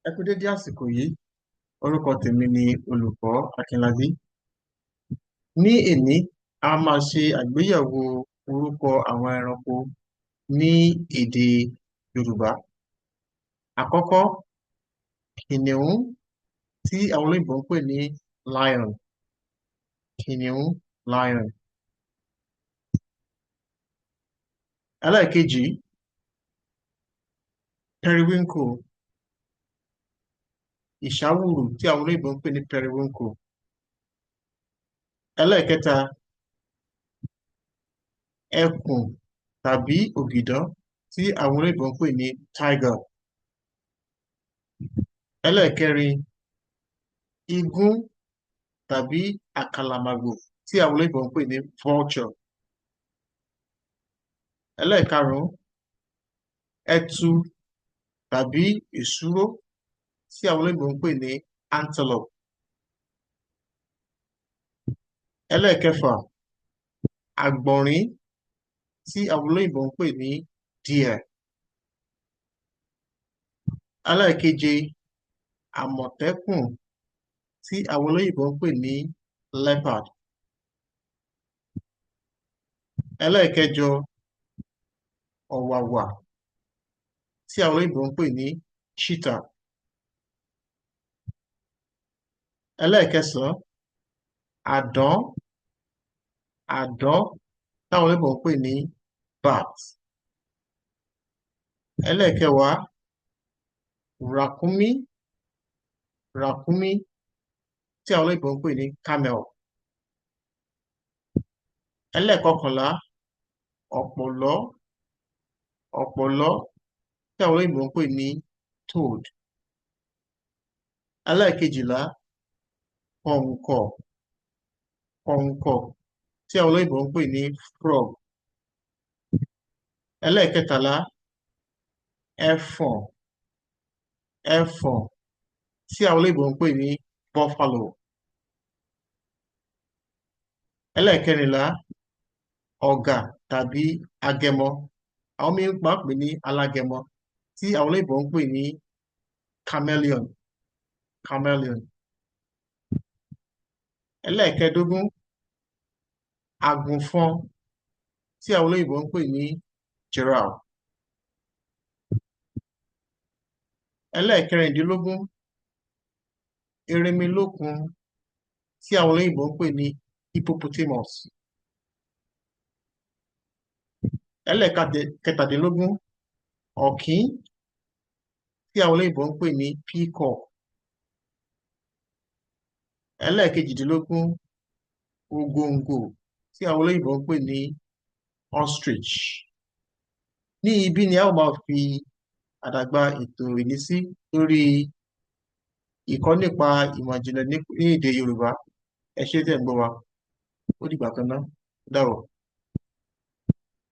Ẹ kú dédé àsìkò yìí. Orúkọ tèmi ni Olùkọ́ Akínlábí. Ní èní, a máa ṣe àgbéyẹ̀wò orúkọ àwọn ẹranko ní èdè Yorùbá. Àkọ́kọ́, kìnìún tí àwọn olóyìnbó ń pè ní lion. Kìnìún, lion. Ẹlẹ́ẹ̀kejì, periwinkle, ìṣáwùrù tí àwọn olóyìnbó ń pè ní periwinkle. Ẹlẹ́ẹ̀kẹta, ẹkùn tàbí ògìdán tí àwọn olóyìnbó ń pè ní tiger. Ẹlẹ́ẹ̀kẹrin, igún tàbí àkàlàmàgbò tí àwọn olóyìnbó ń pè ní vulture. Ẹlẹ́ẹ̀karùn-ún, ẹtu tàbí èsúró tí àwọn olóyìnbó ń pè ní antelope. Ẹlẹ́ẹ̀kẹfà, àgbọ̀nrín tí àwọn olóyìnbó ń pè ní deer. Ẹlẹ́ẹ̀keje, àmọ̀tẹ́kùn tí àwọn olóyìnbó ń pè ní leopard. Ẹlẹ́ẹ̀kẹjọ, ọ̀wàwà tí àwọn olóyìnbó ń pè ní cheetah. Ẹlẹ́ẹ̀kẹsàn-án, àdán, àdán táwọn olóyìnbó ń pè ní bat. Ẹlẹ́ẹ̀kẹwàá, ràkúnmí, ràkúnmí tí àwọn olóyìnbó ń pè ní camel. Ẹlẹ́ẹ̀kọkànlá, ọ̀pọ̀lọ́, ọ̀pọ̀lọ́ tí àwọn olóyìnbó ń pè ní toad. Ẹlẹ́ẹ̀kejìlá, kọ̀ǹkọ̀, kọ̀ǹkọ̀ tí àwọn olóyìnbó ń pè ní frog. Ẹlẹ́ẹ̀kẹtàlá, ẹfọ̀n, ẹfọ̀n tí àwọn olóyìnbó ń pè ní buffalo. Ẹlẹ́ẹ̀kẹrìnlá, ọ̀gà tàbí agẹmọ, àwọn míì máa ń pè ní alágẹmọ tí àwọn olóyìnbó ń pè ní chameleon, chameleon. Ẹlẹ́ẹ̀kẹẹ̀dógún, àgùnfọn tí àwọn olóyìnbó ń pè ní giraffe. Ẹlẹ́ẹ̀kẹrìndínlógún, erinmilókun tí àwọn olóyìnbó ń pè ní hippopotamus. Ẹlẹ́ẹ̀kẹtàdínlógún, ọ̀kín tí àwọn olóyìnbó ń pè ní peacock. Ẹlẹ́ẹ̀kejìdínlógún, ògòǹgò tí àwọn olóyìnbó ń pè ní ostrich. Ní ibí ni a ó máa fi àdàgbà ètò òní sí lórí ìkọ́ nípa ìmọ̀ ìjìnlẹ̀ ní èdè Yorùbá. Ẹ ṣé tẹ́ ẹ̀ ń gbọ́ wa. Ó dìgbà kan ná. Ó dàbọ̀.